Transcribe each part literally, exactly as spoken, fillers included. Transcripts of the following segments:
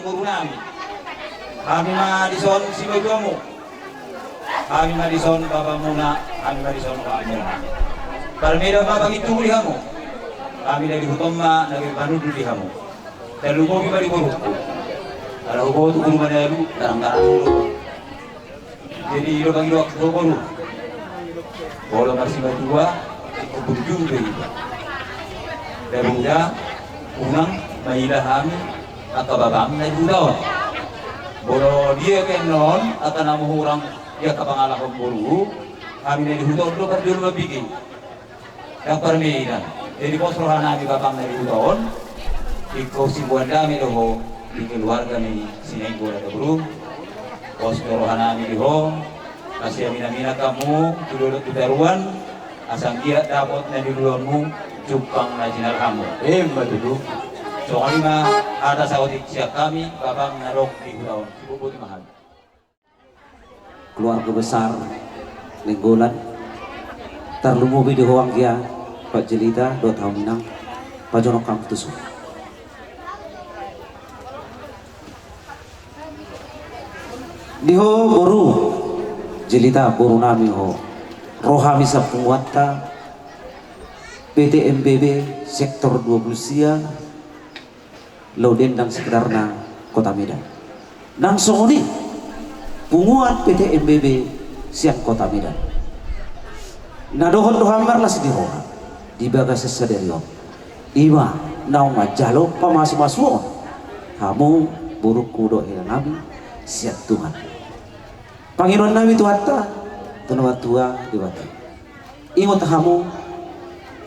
Boru nami. Hami ma dison sibajuamu. Hami ma dison bapamuna, hami ma dison omakmuna. Parmedan ma pangintubu di hamu. Hami na di huta on ma na gabe panundun di hamu. Tarlumobi ma di borungku. Ala huboto boru ma na alu, garang-garang do. Jadi, i do pangidoanku tu ho boru. Molo marsimatua, ingkon burju do iba. Garuda, unang maila hami angka bapam na di huta on. Molo dia pe annon angka na mohurang di angka pangalahon boru, hami na di huta on do parjolo mambege. Ndang parmedan. Jadi pos roha nami bapam na di huta on. Ingkon siboan dame do ho di keluarga ni Simanjuntak Hutauruk. Pos do roha nami di ho. Masiamin-aminan hamu tu dolok tu toruan. Asa anggiat dapot na niluluanmu jumpang na jinalahanmu. Emma tutu. Songon i ma hata saotik sian hami bapam na adong di huta on. Siboboto ma hami. Keluarga besar Nainggolan, tarlumobi di ho anggia Pak Jelita dohot hamu inang, pajonok hamu tuson. Di ho boru Jelita, boru nami ho, ro hami sian punguanta P T M B B sektor dua puluh sia, Laho Dendang sekitarna, Kota Medan. Nang songon i punguan P T M B B sian Kota Medan. Na dohot do hami marlas ni roha di bagasan sadari on, i ma naung manjalo pamasumasuon hamu borungku dohot hela nami sian Tuhan. Pangidoan nami tu Tuhanta, tu na martua Debata. Ingot hamu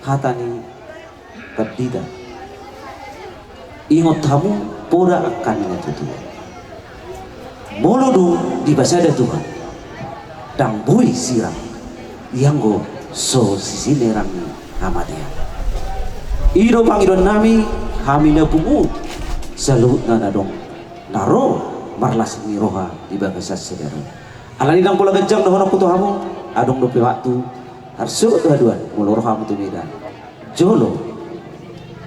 hata ni pandita. Ingot hamu poda angka na tutu. Molo dung dipasada Tuhan, ndang boi sirang, ianggo so sisinirang ni hamatean. I do pangidoan nami, hami na pungu, saluhutna na adong na ro marlas ni roha di bagasan sadari on. Alani ndang pola ganjang dohononku tu hamu, adong dope waktu, harsogot do haduan molo ro hamu tu Medan. Jolo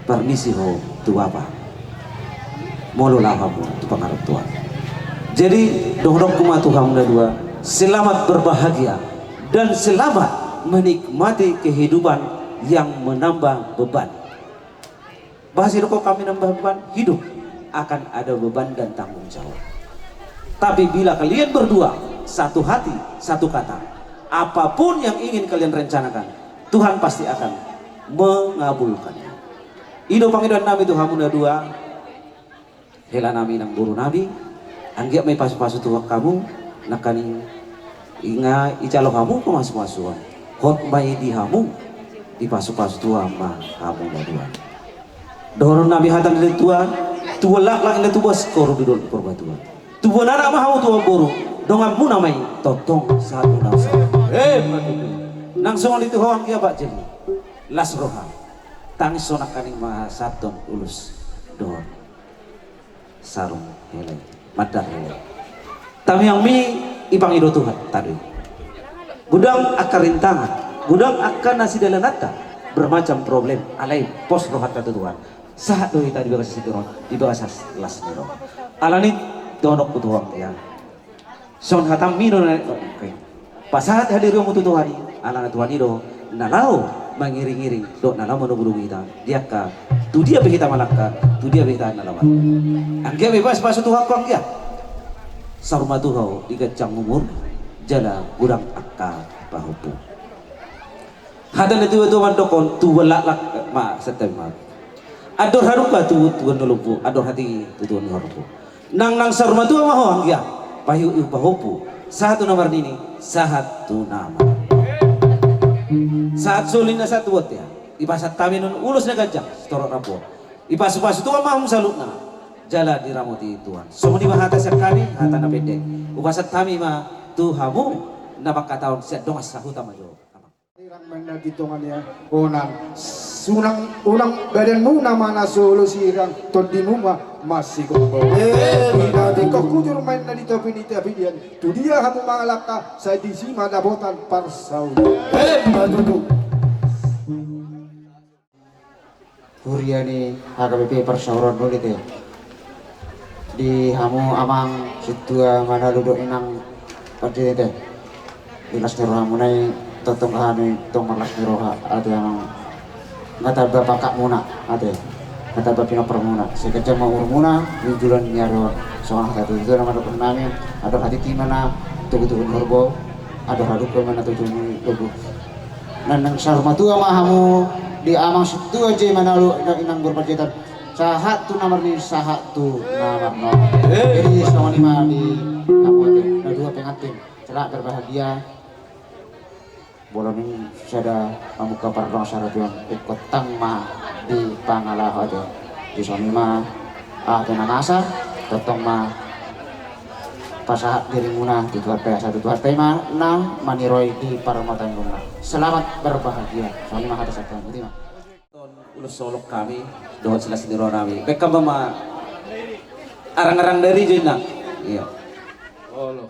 parmisi ho tu bapa, molo laho hamu tu pangarantoan. Jadi dohononku ma tu hamu na dua, selamat berbahagia dan selamat menikmati kehidupan yang menambah beban. Bahasa didok hami nambah beban, hidup akan ada beban dan tanggung jawab. Tapi bila kalian berdua satu hati, satu kata, apapun yang ingin kalian rencanakan, Tuhan pasti akan mengabulkannya. I do pangidoan nami tu hamu na dua, hela nami nang boru nami, anggiat ma ipasupasu Tuhan hamu, nangkaning i nga ijalo hamu pamasumasuon, hot ma i di hamu, ipasupasu Tuhan ma hamu na dua. Dohonon nami hata ni na tua, tubuan laklak inna tubuan singkoru di dolok ni Purbatua. Tubuan anak ma hamu tubuan boru, donganmuna ma i tongtong sahat tu na sahat. Emma tutu. Nang songon i tu ho anggia Pak Jeli, las roha, tangis sonang nangkaning ma sahat tu ulos dohot sarung hela i, mandar hela i. Tamiang mi ipangido Tuhan tadi. Godang angka rintangan, godang angka na sidalananta, bermacam problem, alai pos rohanta tu Tuhan. Sahat do hita di bagasan sitiron, di bagasan las ni roha. Alani dohononku tu ho anggia, songon hatami do na, oke. Pasahat hadirionmu tu Tuhan i, alana Tuhan i do na laho mangiringiring dohot na laho manogunogu hita di angka tu dia pe hita manangka, tu dia pe hita na laho. Anggiat ma ipasupasu Tuhan ho anggia, saur matua ho di ganjang umur jala godang angka pahompu. Hata ni natuatua mandok on, tubuan laklak ma santabi ma. Andor halumpang tu tubuan ni lombu, andor hatingki tu tubuan ni horbo. Nang nang saur matua ma ho anggia, paihutihut pahompu, sahat tu na marnini, sahat tu na mar. Sahat soli na sahat tu bontean. Ipasahat hami annon ulos na ganjang sitorop rambu on. Ipasupasu Tuhan ma hamu saluhutna, jala diramoti Tuhan. Songon i ma hata sian hami, hata na pendek. Hupasahat hami ma tu hamu na manghatahon, sian dongan sahuta ma jo. Sirang ma inna di tonga ni onan, unang, unang badanmuna ma na so olo sirang, tondimu ma masigombol. Eh, inna di kok hujur ma inna di topi ni tapian, tu dia hamu mangalangka, sai disi ma dapotan parsaulian. Eh, ma tutu. Huria ni H K B P Parsaulian do i te. Di hamu amang sintua manalu dohot inang panjaitan. Di las ni rohamuna i, tongtong hami tong marlas ni roha, ate amang. Nga tamba pangkatmuna, ate. Nga tamba pinomparmuna. Sai ganjang ma umurmuna di joloan ni ari on. Songon hata tutu na mandok nami, andor hatiha ma na tubutubu ni horbo, andor hadungka ma na tutu ni lombu. Nang saur matua ma hamu di amang sintua je manalu dohot inang boru panjaitan. Sahat tu na marnini, sahat tu na marnono. Hei. Jadi songon i ma di hamu ate na dua pengantin. Selamat berbahagia. Bolon i sada mamungka pardongan sarapion, ingkon tang ma di pangalaho ate. Di songon i ma ate na masa, tongtong ma pasahat dirimuna tu Tuhanta, asa tu Tuhanta i ma na maniroi di parmatanggungna. Selamat berbahagia. Songon i ma hata sahat, boti ma. Ulos holong hami dohot silas ni roha nami. Baen hamu ma arang-arang dari jo inang. Iya. Olo.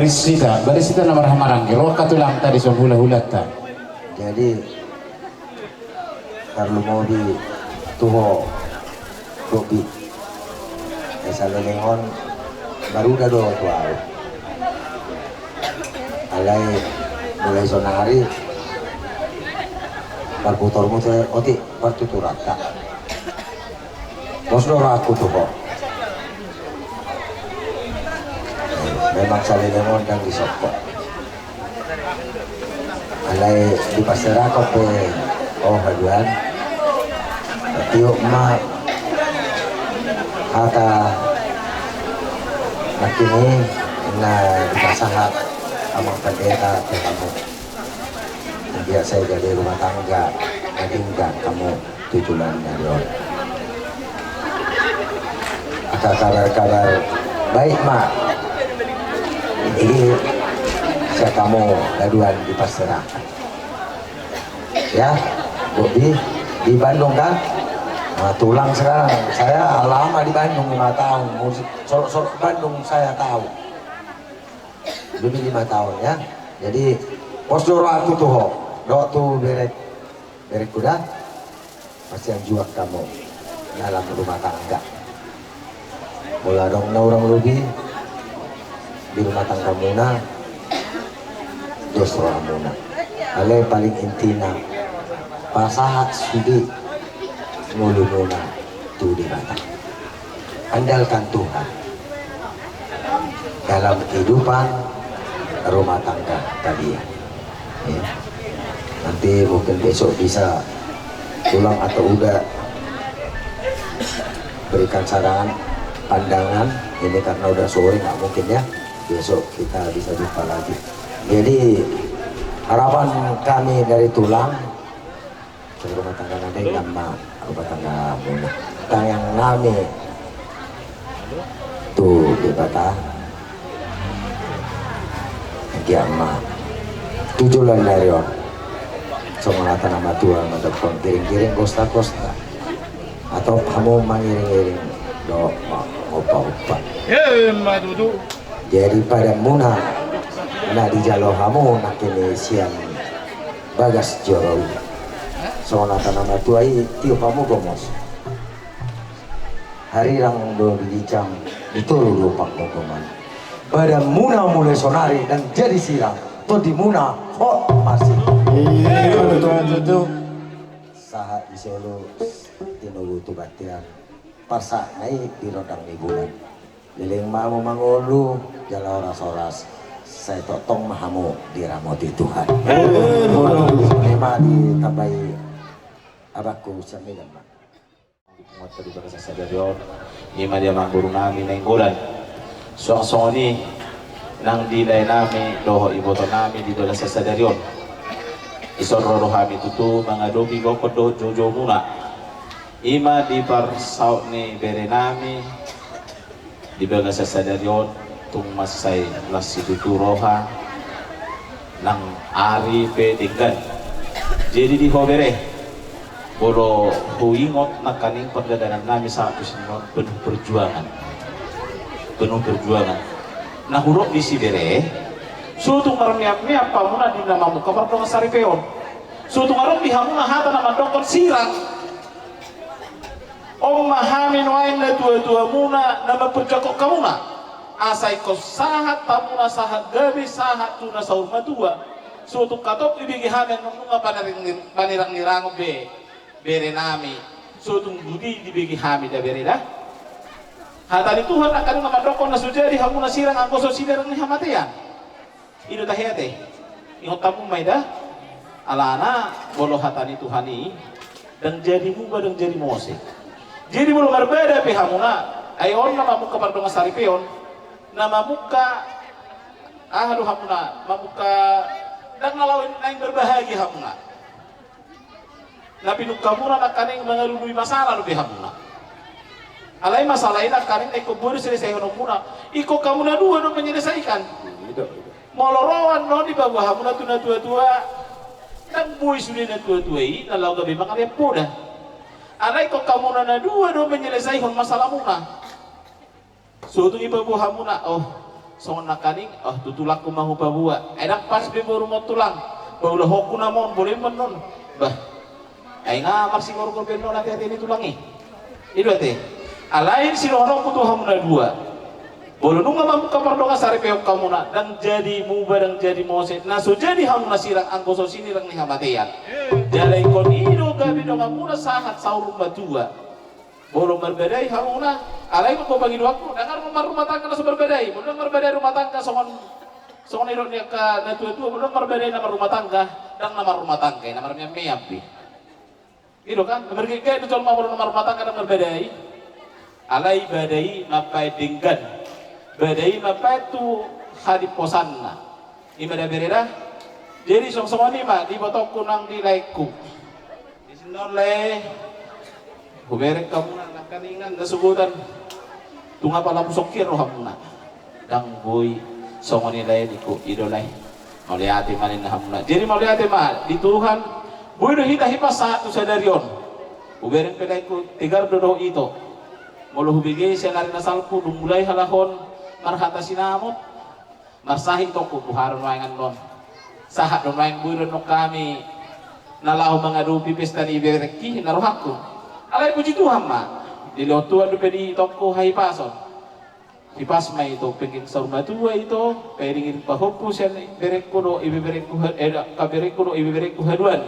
Sita, barisita na marhaha maranggi, ro angka tulangta dison, hulahulanta. Jadi, tarlumobi tu ho, Bobi. Saleleng on, baru da do tu au. Alai, mulai sonari, marputormu tu otik, partuturanta. Pos do rohangku tu ho. Memang saleleng on ndang disongkot. Alai dipaserahon pe ho haduan. Tiop ma hata nangkin i na dipasahat amang pandita tu hamu. Anggiat sai gabe rumah tangga na denggan hamu tu joloan ni ari on. Angka kabar-kabar baik ma i sian hamu haduan dipaserahon. Ya, Bobi, di Bandung kan? Nah, tulang sekarang. Saya lama di Bandung, lima tahun. Musik, solok-solok Bandung saya tahu. Lebih lima tahun, ya. Jadi, pos do rohangku tu ho. Dohot tu bere, bereku da. Pastian juak hamu dalam rumah tangga. Molo adong na hurang lobi di rumah tanggamuna, dos rohamuna. Alai paling intina, pasahat sude ngolumuna tu Debata. Andalkan Tuhan dalam kehidupan rumah tangga kalian. Ya. Nanti mungkin besok bisa pulang atau udah berikan saran, pandangan. Ini karena udah sore, nggak mungkin ya. Besok kita bisa jumpa lagi. Jadi, harapan kami dari tulang, rumah tangga nanti nama rumah tangga muna. Tangiang nami tu Debata. Anggiat ma tu joloan ni ari on, songon hata na matua mandokkon, giring-giring gosta-gosta, atau hamu mangiring-iring dohot mangupa-upa. Emma tutu. Jadi padanmuna na dijalo hamu nangkin i sian bagas joro i, songon hata na matua i, tiop hamu gomos. Harirang do di ginjang, di toru do panggogoman. Padanmuna mulai sonari ndang jadi sirang, tondimuna hot masih. Iya, betul, betul. Sahat di solu, tinubu tu bontean, parsahit na i di rondang ni bulan. Leleng ma hamu mangolu jala horas-horas, sai tongtong ma hamu diramoti Tuhan. Eh, bodo. Songon i ma ditambai abangku sian Medan ma. Di punguanta di bagasan sadari on, i ma di amangboru nami Nainggolan. Suang songon i nang di lae nami dohot iboto nami di bagasan sadari on. Dison ro do hami tutu mangadopi gokhon dohot joujoumuna. I ma di parsaut ni bere nami di bagasan sadari on, tung mansai las situtu roha, nang ari pe denggan. Jadi di ho bere, molo huingot nangkaning pardalanan nami sahat tu sian on, penuh perjuangan. Penuh perjuangan. Na hudok disi bere, so tung marmeam-meam hamuna di na mamungka mardongan saripeon. So tung adong di hamuna hata na mandokkon sirang. On ma hami nuaeng natuatuamuna na mamperjuangkon hamuna, asa ingkon sahat hamuna sahat gabe sahat tu na saur matua. So tung hatop dibege hami, nunga panirang-, panirangirangon be bere nami. So tung budi dibege hami da bere da. Hata ni Tuhan nangkaning na mandokkon na so jadi hamuna sirang anggo so sinirang ni hamatean. I do tahe ate. Ingot hamu ma i da. Alana molo hata ni Tuhan i, ndang jadi muba, ndang jadi mose. Jadi molo marbada pe hamuna, ai on na mamungka mardongan saripeon, na mamungka, aha do hamuna, mamungka, ndang na laho naeng berbahagia hamuna. Na pinungkamuna nangkaning mangalului masalah dope hamuna. Alai masalah i nangkaning na ingkon boi do selesaihononmuna. Ingkon hamuna dua do menyelesaikan. Molo ro annon dipaboa hamuna tu natuatua, ndang boi sude natuatua i na laho gabe mangalean poda. Alai ingkon hamuna na dua do menyelesaihon masalahmuna. So tung dipaboa hamuna, oh, Songon nangkaning, oh, tu tulangku ma hupaboa. Ai ndang pas be boru ma on tulang. Paulahonku nama on, bole ma on. Bah. Ai nga marsingorngor be on ate-ate ni tulang i. I do ate. Alai sidohononku tu hamu na dua. Molo nunga mamungka pardongan saripeon hamuna, ndang jadi muba, ndang jadi mose. Na so jadi hamu na sirang anggo so sinirang ni hamatean. Jala ingkon i do gabe donganmuna sahat saur matua. Molo marbadai hamuna, alai ma ho pangidoanku, ndang arga marrumah tangga na so marbadai. Molo ndang marbadai rumah tangga songon, songon nidok ni angka na tua-tua, molo ndang marbadai na marrumah tangga, ndang na marrumah tangga i na marmeam-meam be. I do kan, na margitgit do jolma molo na marrumah tangga ndang marbadai. Alai badai i mambaen denggan. Badai i mambaen tu hadimposanna. I ma da bere da. Jadi songon i ma di ibotongku nang di laengku. Di son lae, hubereng hamuna nangkaningan na sogot an. Tung apala musongkir rohamuna. Ndang boi songon i lae ningku, i do lae. Mauliate ma ninna hamuna. Jadi mauliate ma di Tuhan. Boi do hita hipas sahat tu sadari on. Hubereng pe laengku, tegar do dohot ito. Molo hubege sian ari na salpu dung mulai halak on marhata sinamot. Marsahit tongku, boha do nuaeng annon. Sahat do nuaeng, boi do annon hami na laho mangadopi pesta ni iberengki na rohangku. Alai puji Tuhan ma, dilehon Tuhan dope di itongku hahipason. Hipas ma ito penggeng saur matua ito, pairing-iring pahompu sian berengku dohot ibeberengku ha-, eh, da, angka berengku dohot ibeberengku haduan.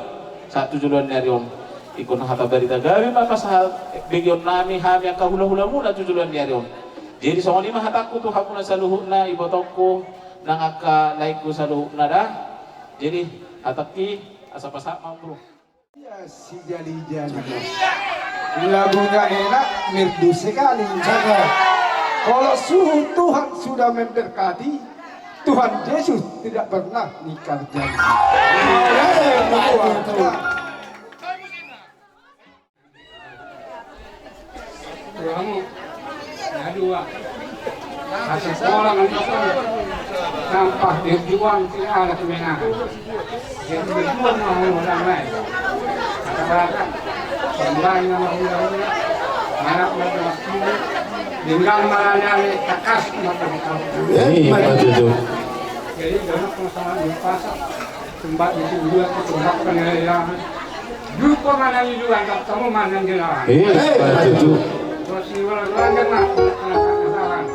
Sahat tu joloan ni ari on. Ingkon hata barita gabe ma pasahat begeonnami hami angka hulahulamuna tu joloan ni ari on. Jadi songon i ma hatangku tu hamuna saluhutna, ibotongku nang angka laengku saluhutna da. Jadi hatangki asa pasahat ma, Bro. Iya, si jali-jali. Lagunya enak, merdu sekali. Kalau suhu Tuhan sudah memberkati, Tuhan Yesus tidak pernah ingkar janji. Amin. Tulang na dua. Asa pola ngantokan sampah berjuang tidak ada kemenangan. Jadi berjuang mau orang lain. Kata-kata, kembali nama undang-undang. Marap mata waktu. Denggan marani takas mata waktu. Eh, betul. Jadi banyak masalah di pasar. Tempat di sini juga, tempat penilaian. Jumpa mana ni juga, tak tahu mana yang dilarang. Eh, betul. Terus di luar, luar kan, nah, kalau tak kesalahan.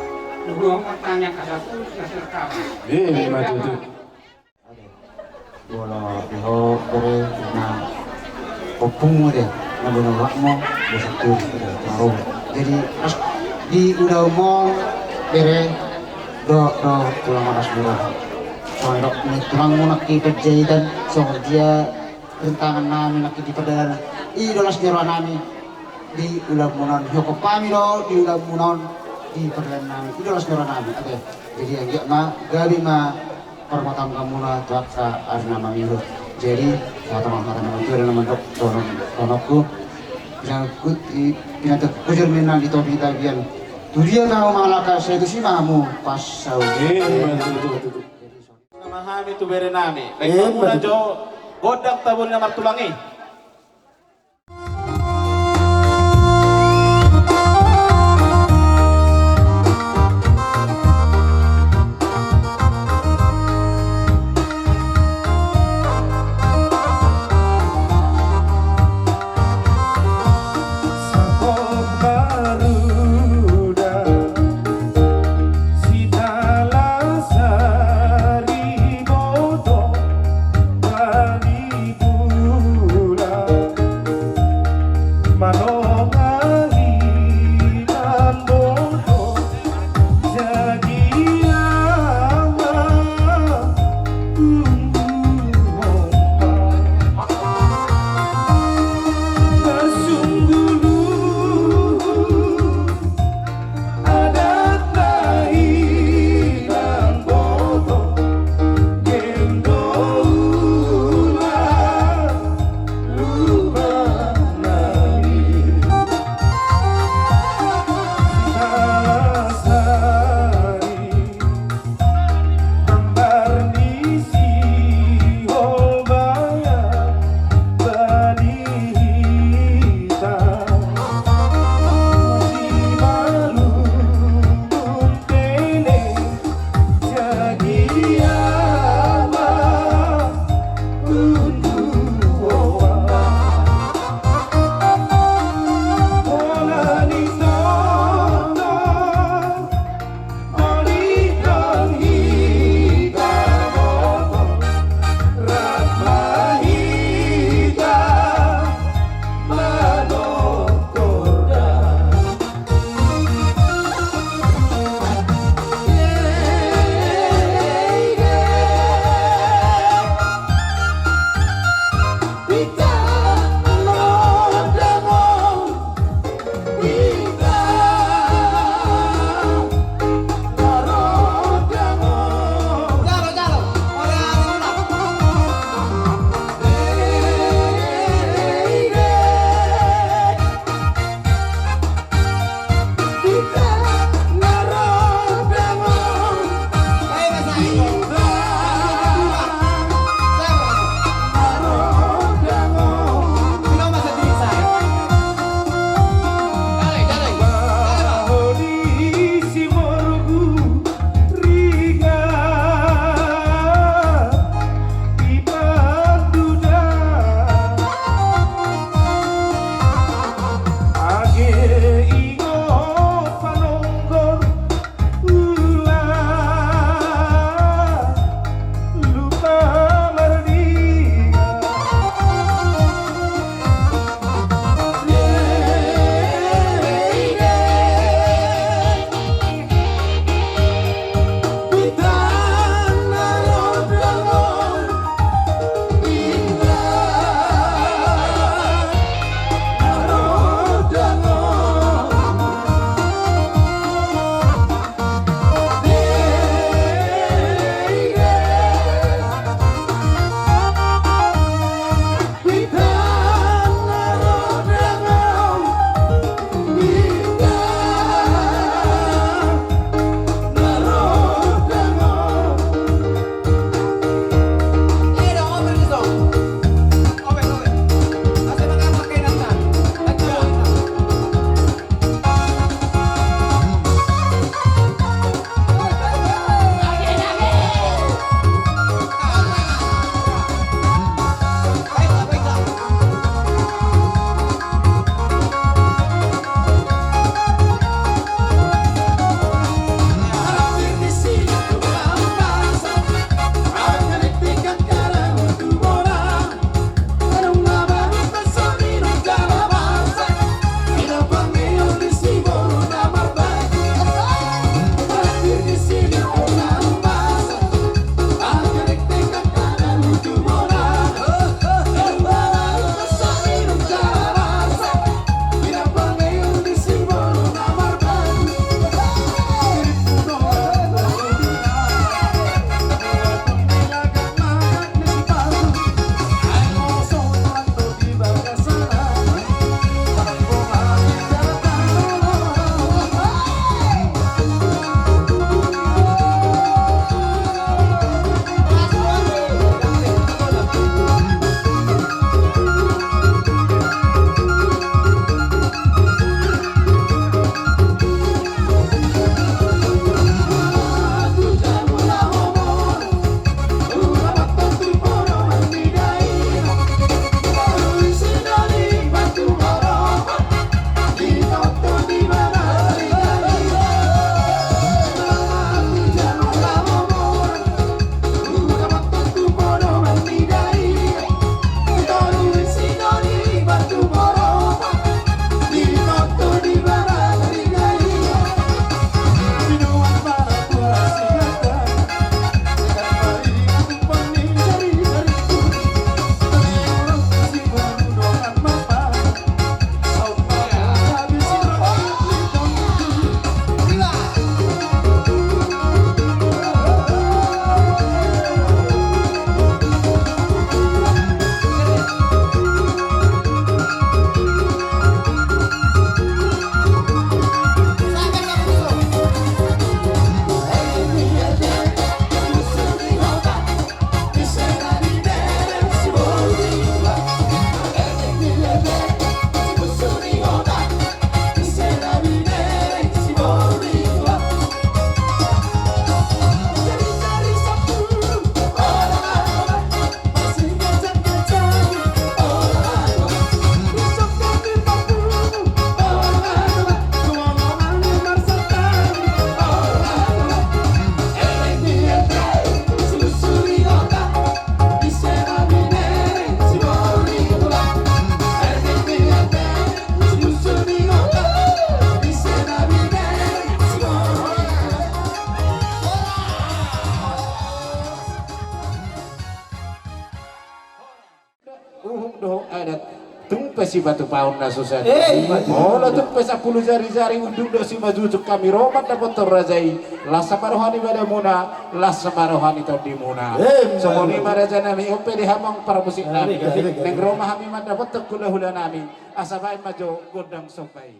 Dua mau tanya ke satu, kasih rekaman. Eh, betul. Bola piho, bere, na. Opung de, na bola wak mo, bosak tu, de, taruh. Jadi, pas di udah mo, bere, do, do, tulang atas murah. Songon dok ni tulangmu nangkin Panjaitan, songon dia rintangan nami nangkin di pardalanan. I do las ni roha nami di ulaonmuna on. Hihokop hami do di ulaonmuna on di pardalanan nami. I do las ni roha nami. Oke. Jadi anggiat ma gabe ma parmatanggamuna tu angka ari na mangihut. Jadi hata ma hata na mandok, dohonon, dohononku. Pinantikkon, pinantikkon hujur ma inna di topi tapian. Tu dia ma hamu mangalangka, sai tusi ma hamu pasaulian. Nama hami tu bere nami. Baik, eh, hamuna jo gondang tabona na martulang i. Adat tung pe sipatupaon na susa. Eh, ima tutu. Molo tung pe sampulu jari-jari unduk do simanjujung, hami ro mandapothon raja i. Las ma roha ni badamuna, las ma roha ni tondimuna. Eh, ima tutu. Songon i ma raja nami, on pe di hamu parmusik nami. Naeng ro ma hami mandapothon hula-hula nami. Asa baen ma jo gondang somba i.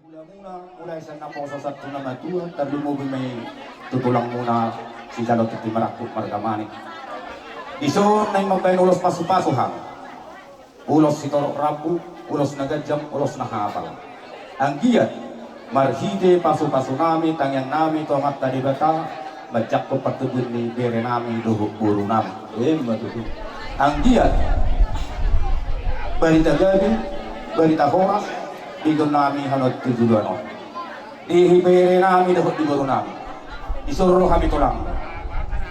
Hulamuna, mulai sian naposo sahat tu na matua, tarlumobi ma i tu tulangmuna sijalo tintin marangkup marga Manik. Dison naeng mambaen ulos pasupasu hami. Ulos sitorop rambu, ulos na ganjang, ulos na hapal. Anggiat marhite pasupasu nami, tangiang nami tu Amanta Debata, manjangkon partumbuan ni bere nami dohot boru nami. Ima tutu. Anggiat barita gabe, barita horas di tondi nami hami tu joloan on. Di bere nami dohot di boru nami. Dison ro hami tulang.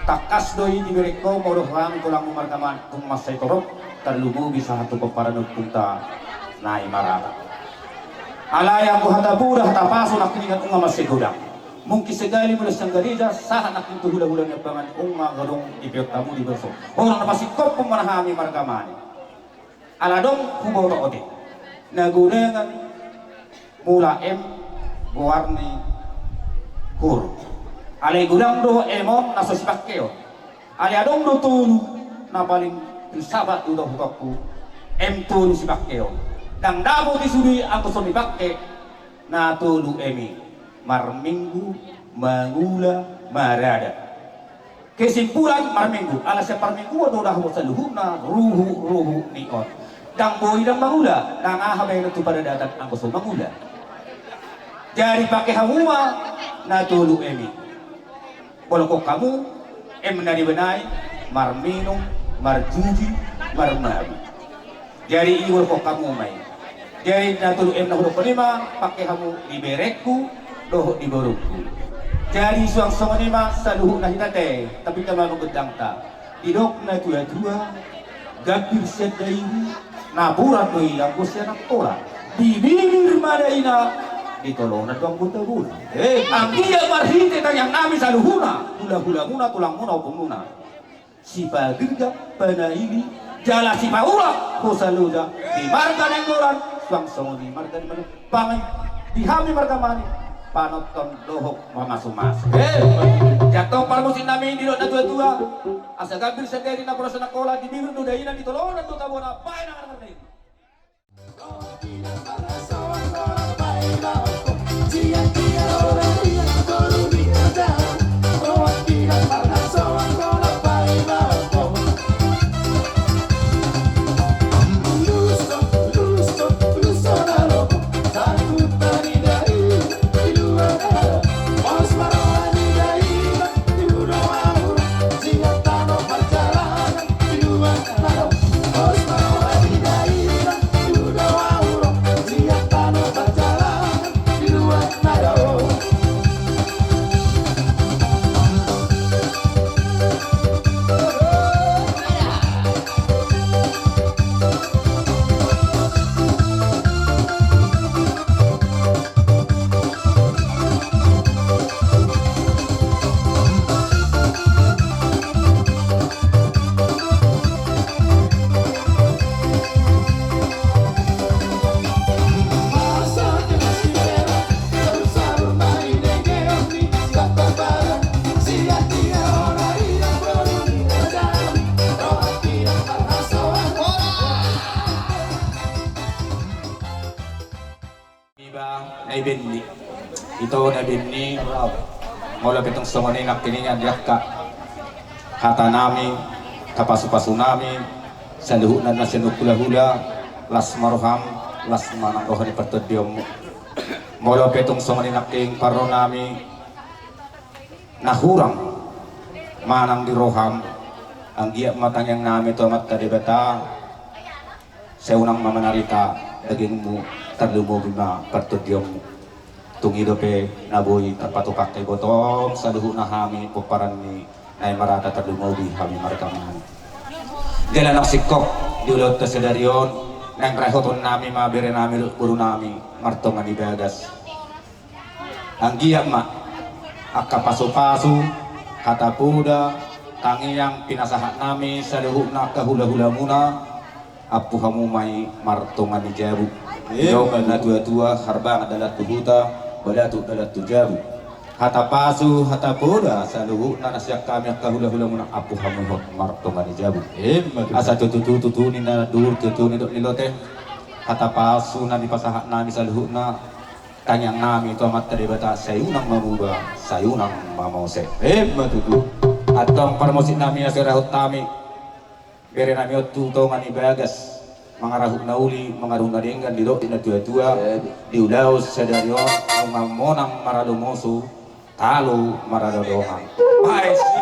Tangkas do i di berengkon, molo ro hami tulangmu marga Manik tung mansai torop, tarlumobi sahat tu pomparan ni ompunta Nai Marata. Alai anggo hata boda, hata pasu nangkiningan nunga mansai godang. Mungkin sahali mulai sian gareja sahat nangkin tu hulahula ni ambangan, nunga godang dipeop hamu di bere on. Holan na pasingkophon ma hami marga Manik. Ala adong huboto otik na godang, mula M goar ni huruf. Alai godang do M on na so sipangkeon. Alai adong do tolu na paling filsafat do hudokhonku, M tolu sipangkeon. Ndang dapot i sude anggo so dipangke na tolu M i. Marminggu, mangula, marada. Kesimpulan, marminggu. Ala sian parmingguon do dapot saluhutna ruhut-ruhut ni on. Ndang boi ndang mangula, ndang aha baenon tu paradatan anggo so mangula. Jadi pangke hamu ma na tolu M i. Bolongkon hamu M na deba nai, marminum, marjuji, marmabuk. Jadi i bolongkon hamu ma i. Jadi na tolu M na hudokhon i ma pangke hamu di berengku dohot di borungku. Jadi suang songon i ma saluhutna hita, ate, tapi tama ma gondangta. Didok na tua-tua, gambir sian dairi, na borat do i anggo sian angkola. Di bibir ma daina, di tolonan do anggo tabona. Eh, anggiat marhite tangiang nami saluhutna, hulahulamuna, tulangmuna, ompunmuna. Sipagirgam panaili jala sipaulak hosa loja di marga Nainggolan, suang songon i marga ni Manik. Pangan di hami marga Manik, panonton dohot pamasumasu. Eh, jatong parmusik nami, didok na tua-tua, asa gambir sian dairi, na borat sian angkola, di bibir do daina, di tolonan do tabona, baen angka na mardaina. Tona binni, molo pe tung songon i nangkiningan di angka hata nami, tapasupasu nami, saluhutna na sian hulahula, las ma roham, las ma nang roha ni partondionmu. Molo pe tung songon i nangkin parro nami, na hurang manang di roham, anggiat ma tangiang nami tu Amanta Debata, sai unang ma manarita dagingmu, tarlumobi ma partondionmu. Tung i dope na boi tarpatupa ibotong saluhutna hami pomparan ni na marata, tarlumobi hami marga Manik. Jala nang singkop di ulaonta sadari on, naeng rahoton nami ma bere nami dohot boru nami Martonga ni Bagas. Anggiat ma angka pasupasu, hata poda, tangiang pinasahat nami saluhutna angka hulahulamuna, ampu hamu ma i martonga ni jabu. Emma tutu. Didok natuatua, harbangan dalan tu huta, balatuk dalan tu jabu. Hata pasu, hata poda saluhutna na sian hami angka hulahulamuna, ampu hamu i hot martonga ni jabu. Emma tutu. Asa tutu tutu ni na duhur, tutu ni dok ni lote. Hata pasu na nipasahat nami saluhutna, tangiang nami tu Amanta Debata, sai unang ma muba, sai unang ma mose. Emma tutu. Antong parmusik nami, asa rap hami bere nami on tu tonga ni bagas, mangarahut na uli, mangarahut na denggan, didok di natuatua, di ulaon sadari on, nunga monang maralomoso, talo maralodongan. Baen si